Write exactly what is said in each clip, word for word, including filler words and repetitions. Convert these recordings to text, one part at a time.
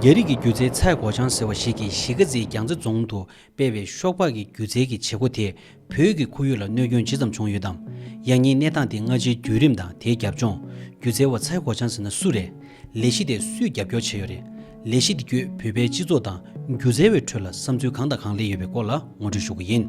རྒྱ་རིགས་ཀྱི་སྒྱུ་རྩལ་ཚའེ་གོ་ཆང་ཟེར་བ་ཞིག་གིས་གཞིས་ཀ་རྩེའི་རྒྱལ་རྩེ་རྫོང་དུ་སྤེལ་བའི་ཤོག་སྦག་གི་སྒྱུ་རྩལ་གྱི་བྱེད་སྒོ་དེས་བོད་ཀྱི་ཁོར་ཡུག་ལ་གནོད་སྐྱོན་ཇི་ཙམ་བྱུང་ཡོད་དམ། ཡང་སྙིང་གནས་སྟངས་དེ་སྔ་ཕྱིའི་བརྒྱུད་རིམ་དང་དེའི་རྒྱབ་ལྗོངས། སྒྱུ་རྩལ་བ་ཚའེ་གོ་ཆང་ཟེར་ན་སུ་རེད། ལས་གཞི་དེར་སུས་རྒྱབ་སྐྱོར་བྱས་ཡོད་རེད། ལས་གཞི་དེ་བརྒྱུད་བོད་པའི་སྤྱི་ཚོགས་དང་སྒྱུ་རྩལ་བའི་ཁྲོད་ལ་བསམ་ཚུལ་གང་དང་གང་སླེབས་ཡོད་པའི་སྐོར་ལ་ངོ་སྤྲོད་ཞུ་གི་ཡིན།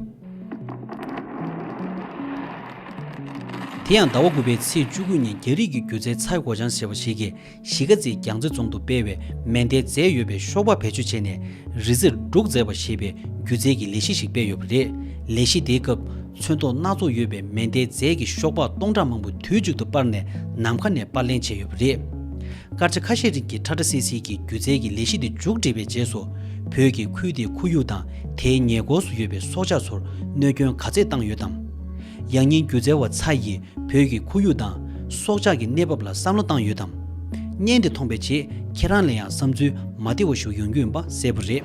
དེ་ཡང་ཟླ་བ་དགུ་པའི་ཚེས་བཅུ་དགུ་ཉིན་རྒྱ་རིགས་ཀྱི་སྒྱུ་རྩལ་ཚའེ་གོ་ཆང་ཟེར་བ་ཞིག་གིས་གཞིས་ཀ་རྩེའི་རྒྱལ་རྩེ་རྫོང་དུ་སྤེལ་བའི་མེ་མདའི་རྫས་ཡོད་པའི་ཤོག་སྦག་བེད་སྤྱོད་བྱས་ནས་རི་རྩེར་སྒྲུག་མཛད་པ་ཞེས་པའི་སྒྱུ་རྩལ་གྱི་ལས་གཞི་ཞིག་སྤེལ་ཡོད་པ་རེད། ལས་གཞི་དེའི་སྐབས་ཚོན་མདོག་སྣ་ཚོགས་ཡོད་པའི་མེ་མདའི་རྫས་ཀྱི་ཤོག་སྦག་སྟོང་ཕྲག་མང་པོ་དུས་གཅིག་ཏུ་སྤར་ནས་ནམ་མཁའ་ནས་པར་ལེན་བྱས་ཡོད་པ་རེད། སྐར་ཆ་ཁ་ཤས་རིང་གི་ཁྲ་ཁྲ་སིལ་སིལ་གྱི་སྒྱུ་རྩལ་གྱི་ལས་གཞི་དེ་མཇུག་བསྒྲིལ་བའི་རྗེས་སུ། བོད་ཀྱི་ཁུལ་དེའི་ཁོར་ཡུག་དང་དེའི་ཉེ་འཁོར་སུ་ཡོད་པའི་སྲོག་ཆགས་ཚོར་གནོད་སྐྱོན་ག་ཚད་བཏང་ཡོད་དམ། ཡང་སྙིང་སྒྱུ་རྩལ་བ་ཚ་ཡིས་བོད་ཀྱི་ཁོར་ཡུག་དང་སྲོག་ཆགས་ཀྱི་གནས་བབ་ལ་བསམ་བློ་བཏང་ཡོད་དམ། བརྙན་དེ་མཐོང་པའི་རྗེས་ཁྱེད་རང་ལ་ཡང་བསམ་ཚུལ་མ་བདེ་བ་ཞིག་ཡོང་རྒྱུ་ཡིན་པ་གསལ་པོ་རེད།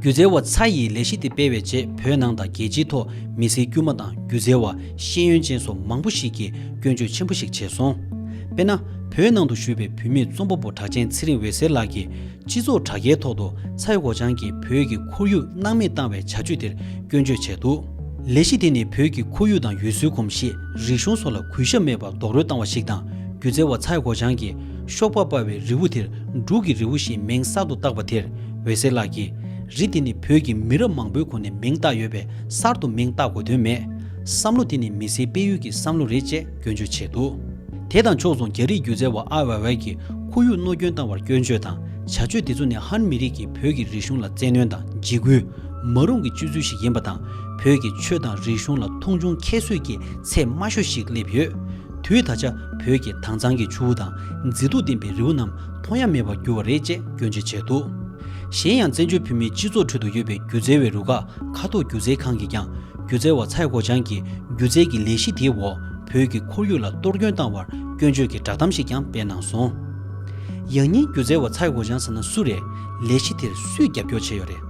སྒྱུ་རྩལ་བ་ཚ་ཡིས་ལས་གཞི་དེ་སྤེལ་བའི་རྗེས་བོད་ནང་དང་རྒྱལ་སྤྱིའི་ཐོག་མི་སེར་དཀྱུས་མ་དང་སྒྱུ་རྩལ་བ་ཤེས་ཡོན་ཅན་སོགས་མང་པོ་ཞིག་གིས་སྐྱོན་བརྗོད་ཆེན་པོ་ཞིག་བྱས་སོང་། དཔེར་ན། བོད་ནང་དུ་བཞུགས་པའི་བུད་མེད་རྩོམ་པ་པོ་གྲགས་ཅན་ཚེ་རིང་འོད་ཟེར་ལགས་ཀྱིས་སྤྱི་ཚོགས་དྲ་རྒྱའི་ཐོག་ཏུ་ཚའེ་གོ་ཆང་གིས་བོད་ཀྱི་ཁོར་ཡུག་སྣང་མེད་བཏང་བའི་བྱ་སྤྱོད་དེར་སྐྱོན་བརྗོད་བྱས་འདུག་ལས་གཞི་དེ་ནི་བོད་ཀྱི་ཁོར་ཡུག་དང་ཡུལ་སྲོལ་གོམས་གཤིས་རིག་གཞུང་སོགས་ལ་གུས་ཞབས་མེད་པར་རྡོག་རོལ་བཏང་བ་ཞིག་དང་། སྒྱུ་རྩལ་བ་ཚའེ་གོ་ཆང་གིས་ཤོག་སྦག་སྤར་བའི་རི་བོ་དེར་འབྲུག་གི་རི་བོ་ཞེས་མིང་གསར་དུ་བཏགས་པ་དེར་འོད་ཟེར་ལགས་ཀྱིས། རི་དེ་ནི་བོད་ཀྱི་མི་རབས་མང་པོའི་གོང་ནས་མིང་བཏགས་ཡོད་པས་གསར་དུ་མིང་བཏགས་དགོས་དོན་མེད། བསམ་བློ་དེ་ནི་མི་སེར་སྤེལ་ཡུལ་གྱི་བསམ་བློ་རེད་ཅེས་སྐྱོན་བརྗོད་བྱས་འདུག་དེ་དང་ཕྱོགས་མཚུངས་རྒྱ་རིགས་སྒྱུ་རྩལ་བ་ཨའི་ཝེ་ཝེ་གིས་ཁོར་ཡུག་གནོད་སྐྱོན་བཏང་བར་སྐྱོན་བརྗོད་དང་བྱ་སྤྱོད་དེ་ཚོ་ནི་ཧན་མི་རིགས་ཀྱིས་བོད་ཀྱི་རིག་གཞུང་ལ་བཙན་གནོན་དང་འཇིགས་སྐུལ། མ་རུངས་ཀྱི་སྤྱོད་ཚུལ་ཞིག་ཡིན་པ་དང་། བོད་ཀྱི་ཆོས་དང་རིག་གཞུང་ལ་མཐོང་ཆུང་ཁྱད་གསོད་ཀྱི་ཚད་དམའ་ཤོས་ཤིག་སླེབས་ཡོད། དུས་ད་ཆ་བོད་ཀྱི་དྭངས་གཙང་གི་ཆུ་བོ་དང་མཛེས་སྡུག་ལྡན་པའི་རི་བོ་རྣམས་མཐོང་ཡ་མེད་པར་གྱུར་བ་རེད་ཅེས་སྐྱོན་བརྗོད་བྱས་འདུག་གཞན་ཡང་བཙན་བྱོལ་བོད་མིའི་སྤྱི་ཚོགས་ཁྲོད་དུ་ཡོད་པའི་སྒྱུ་རྩལ་བའི་རུ་ཁག་ཁ་ཐོག་སྒྱུ་རྩལ་ཁང་གིས་ཀྱང་སྒྱུ་རྩལ་བ་ཚའེ་གོ་ཆང་གིས་སྒྱུ་རྩལ་གྱི་ལས་གཞི་དེའི་འོག་བོད་ཀྱི་ཁོར་ཡུག་ལ་གཏོར་སྐྱོན་བཏང་བར་སྐྱོན་བརྗོད་ཀྱི་བསྒྲགས་གཏམ་ཞིག་ཀྱང་སྤེལ་གནང་སོང་། ཡང་སྙིང་སྒྱུ་རྩལ་བ་ཚའེ་གོ་ཆང་ཟེར་ན་སུ་རེད། ལས་གཞི་དེར་སུས་རྒྱབ་སྐྱོར་བྱས་ཡོད་རེད།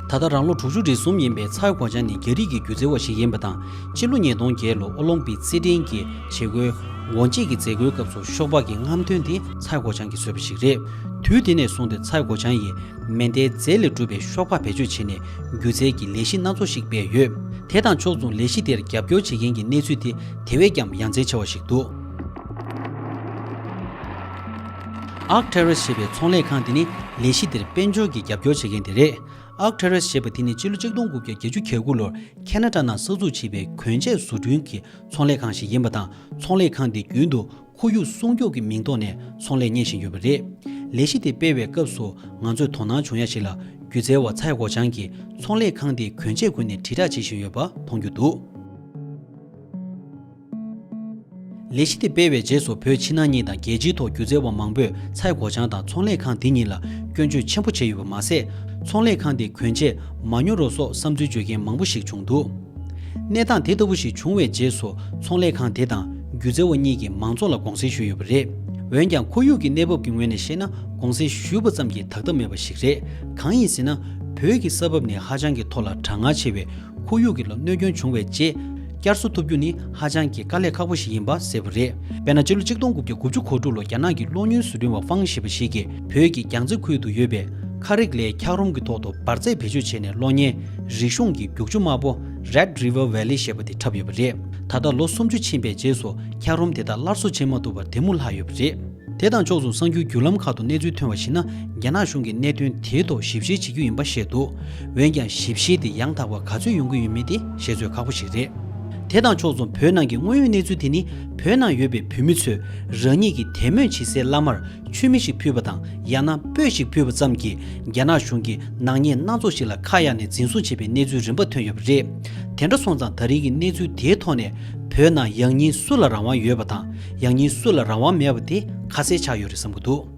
ད་ལྟ་རང་ལོ་དྲུག་ཅུ་རེ་གསུམ་ཡིན་པའི་ཚའེ་གོ་ཆང་ནི་རྒྱ་རིགས་ཀྱི་སྒྱུ་རྩལ་བ་ཞིག་ཡིན་པ་དང་། སྤྱི་ལོ་ཉིས་སྟོང་བརྒྱད་ལོ་ཨོ་ལོམ་པིག་རྩེད་འགྲན་གྱི་བྱེད་སྒོའི་སྒོ་འབྱེད་ཀྱི་མཛད་སྒོའི་སྐབས་སུ་ཤོག་སྦག་གི་རྔམ་སྟོན་དེ་ཚའེ་གོ་ཆང་གིས་བཟོས་པ་ཞིག་རེད། དུས་དེ་ནས་བཟུང་སྟེ་ཚའེ་གོ་ཆང་ཡིས་མེ་མདའི་རྫས་ལས་གྲུབ་པའི་ཤོག་སྦག་བེད་སྤྱོད་བྱས་ནས་སྒྱུ་རྩལ་གྱི་ལས་གཞི་སྣ་ཚོགས་ཤིག་སྤེལ་ཡོད། དེ་དང་ཕྱོགས་མཚུངས་ལས་གཞི་དེར་རྒྱབ་སྐྱོར་བྱེད་མཁན་གྱི་གནས་ཚུལ་དེ་དེ་བས་ཀྱང་ཡ་མཚན་ཆེ་བ་ཞིག་འདུག Arc'teryx ཞེས་པའི་ཚོང་ལས་ཁང་དེ་ནི་ལས་གཞི་དེར་དཔལ་འབྱོར་གྱི་རྒྱབ་སྐྱོར་བྱེད་མཁན་དེ་རེད། Arc'teryx ཞེས་པ་དེ་ནི་སྤྱི་ལོ་ཆིག་སྟོང་དགུ་བརྒྱ་བརྒྱད་ཅུ་གྱ་དགུ་ལོར་ཁེ་ན་ཌ་ནང་གསར་འཛུགས་བྱས་པའི་གོན་ཆས་བཟོ་སྐྲུན་གྱི་ཚོང་ལས་ཁང་ཞིག་ཡིན་པ་དང་། ཚོང་ལས་ཁང་དེ་རྒྱུན་དུ་ཁོར་ཡུག་སྲུང་སྐྱོབ་ཀྱི་མིང་ཐོག་ནས་ཚོང་ལས་གཉེར་བཞིན་ཡོད་པ་རེད། ལས་གཞི་དེ་སྤེལ་བའི་སྐབས་སུ་ང་ཚོས་དོ་སྣང་བྱུང་ཡ་ཞིག་ལ། སྒྱུ་རྩལ་བ་ཚའེ་གོ་ཆང་གིས་ཚོང་ལས་ཁང་དེའི་གོན་ཆས་ཀུན་ནས་དྲིལ་བསྒྲགས་བྱེད་བཞིན་ཡོད་པ་མཐོང་རྒྱུ་འདུག་ལས་གཞི་དེ་སྤེལ་བའི་རྗེས་སུ་བོད་ཕྱི་ནང་གཉིས་དང་རྒྱལ་སྤྱིའི་ཐོག་སྒྱུ་རྩལ་བ་མང་པོས་ཚའེ་གོ་ཆང་དང་ཚོང་ལས་ཁང་དེ་གཉིས་ལ་སྐྱོན་བརྗོད་ཆེན་པོ་བྱས་ཡོད་པ་མ་ཟད། ཚོང་ལས་ཁང་དེའི་གོན་ཆས་མ་ཉོ་རོགས་སོགས་བསམ་ཚུལ་བརྗོད་མཁན་མང་པོ་ཞིག་བྱུང་འདུག་གནས་སྟངས་དེ་ལྟ་བུ་ཞིག་བྱུང་བའི་རྗེས་སུ་ཚོང་ལས་ཁང་དེ་དང་སྒྱུ་རྩལ་བ་གཉིས་ཀྱིས་མང་ཚོགས་ལ་དགོངས་སེལ་ཞུས་ཡོད་པ་རེད། འོན་ཀྱང་ཁོར་ཡུག་གི་གནས་བབ་ཀྱི་ངོས་ནས་བཤད་ན་དགོངས་སེལ་ཞུས་པ་ཙམ་གྱིས་དག་ཐབས་མེད་པ་ཞིག་རེད། གང་ཡིན་ཟེར་ན། བོད་ཀྱི་ས་བབ་ནི་ཧ་ཅང་གི་མཐོ་ལ་གྲང་ངར་ཆེ་བས། ཁོར་ཡུག་གི་ལ་གནོད་སྐྱོན་བྱུང་བའི་རྗེས། བསྐྱར་གསོ་ཐུབ་རྒྱུ་ནི་ཧ་ཅང་གི་དཀའ་ལས་ཁག་པོ་ཞིག་ཡིན་པ་གསལ་པོ་རེད། དཔེར་ན། སྤྱི་ལོ་ཆིག་སྟོང་དགུ་བརྒྱ་དགུ་བཅུ་གོ་དྲུག་ལོ་རྒྱ་ནག་གི་གློག་བརྙན་བཟོ་སྐྲུན་བ་ཧྥང་ཞེས་པ་ཞིག་གིས་བོད་ཀྱི་རྒྱལ་རྩེ་ཁུལ་དུ་ཡོད་པའི་ཁ་རིག་ལའི་འཁྱགས་རོམ་གྱི་ཐོག་ཏུ་འབར་རྫས་བེད་སྤྱོད་བྱས་ནས་གློག་བརྙན་རིག་གཞུང་གི་རྒྱུག་ཆུ་དམར་པོ་Red River Valley ཞེས་པ་དེ་འཁྲབ་ཡོད་པ་རེད། ད་ལྟ་ལོ་སུམ་ཅུ་ཕྱིན་པའི་རྗེས་སུ་འཁྱགས་རོམ་དེ་དག་སླར་གསོ་བྱེད་མ་ཐུབ་པར་དེ་མུར་ལྷག་ཡོད་པ་རེད། དེ་དང་ཕྱོགས་སུ་གསར་འགྱུར་བརྒྱུད་ལམ་ཁག་ཏུ་གནས་ཚུལ་ཐོན་པར་གཞིགས་ན། རྒྱ་ནག་གཞུང་གིས་གནད་དོན་དེའི་ཐོག་ཞིབ་བཤེར་བྱེད་རྒྱུ་ཡིན་པ་བཤད་འདུག་འོན་ཀྱང་ཞིབ་བཤེར་དེ་ཡང་དག་པ་ག་ཚོད་ཡོང་གི་ཡོད་མེད་དེ་བཤད་ཚོད་ཁག་པོ་ཞིག་རེད། དེ་དང་ཕྱོགས་སུ་བོད་ནང་གི་དངོས་ཡོད་གནས་ཚུལ་དེ་ནི། བོད་ནང་ཡོད་པའི་བོད་མི་ཚོས་རང་ཉིད་ཀྱི་དད་མོས་བྱེད་སའི་བླ་མར་མཆོད་མེ་ཞིག་ཕུལ་བ་དང་། ཡང་ན་སྤོས་ཤིག་ཕུལ་བ་ཙམ་གྱིས་རྒྱ་ནག་གཞུང་གིས་ནག་ཉེས་སྣ་ཚོགས་ཤིག་ལ་ཁ་གཡར་ནས་འཛིན་བཟུང་བྱས་པའི་གནས་ཚུལ་རིམ་པ་ཐོན་ཡོད་པ་རེད། དེ་འདྲ་སོང་ཙང་ད་རེས་ཀྱི་གནས་ཚུལ་དེའི་ཐོག་ནས་བོད་ནང་ཡང་སྙིང་སུ་ལ་རང་དབང་ཡོད་པ་དང་། ཡང་སྙིང་སུ་ལ་རང་དབང་མེད་པ་དེ་ཁ་གསལ་ཆགས་ཡོད་རེད་བསམ་གྱི་འདུག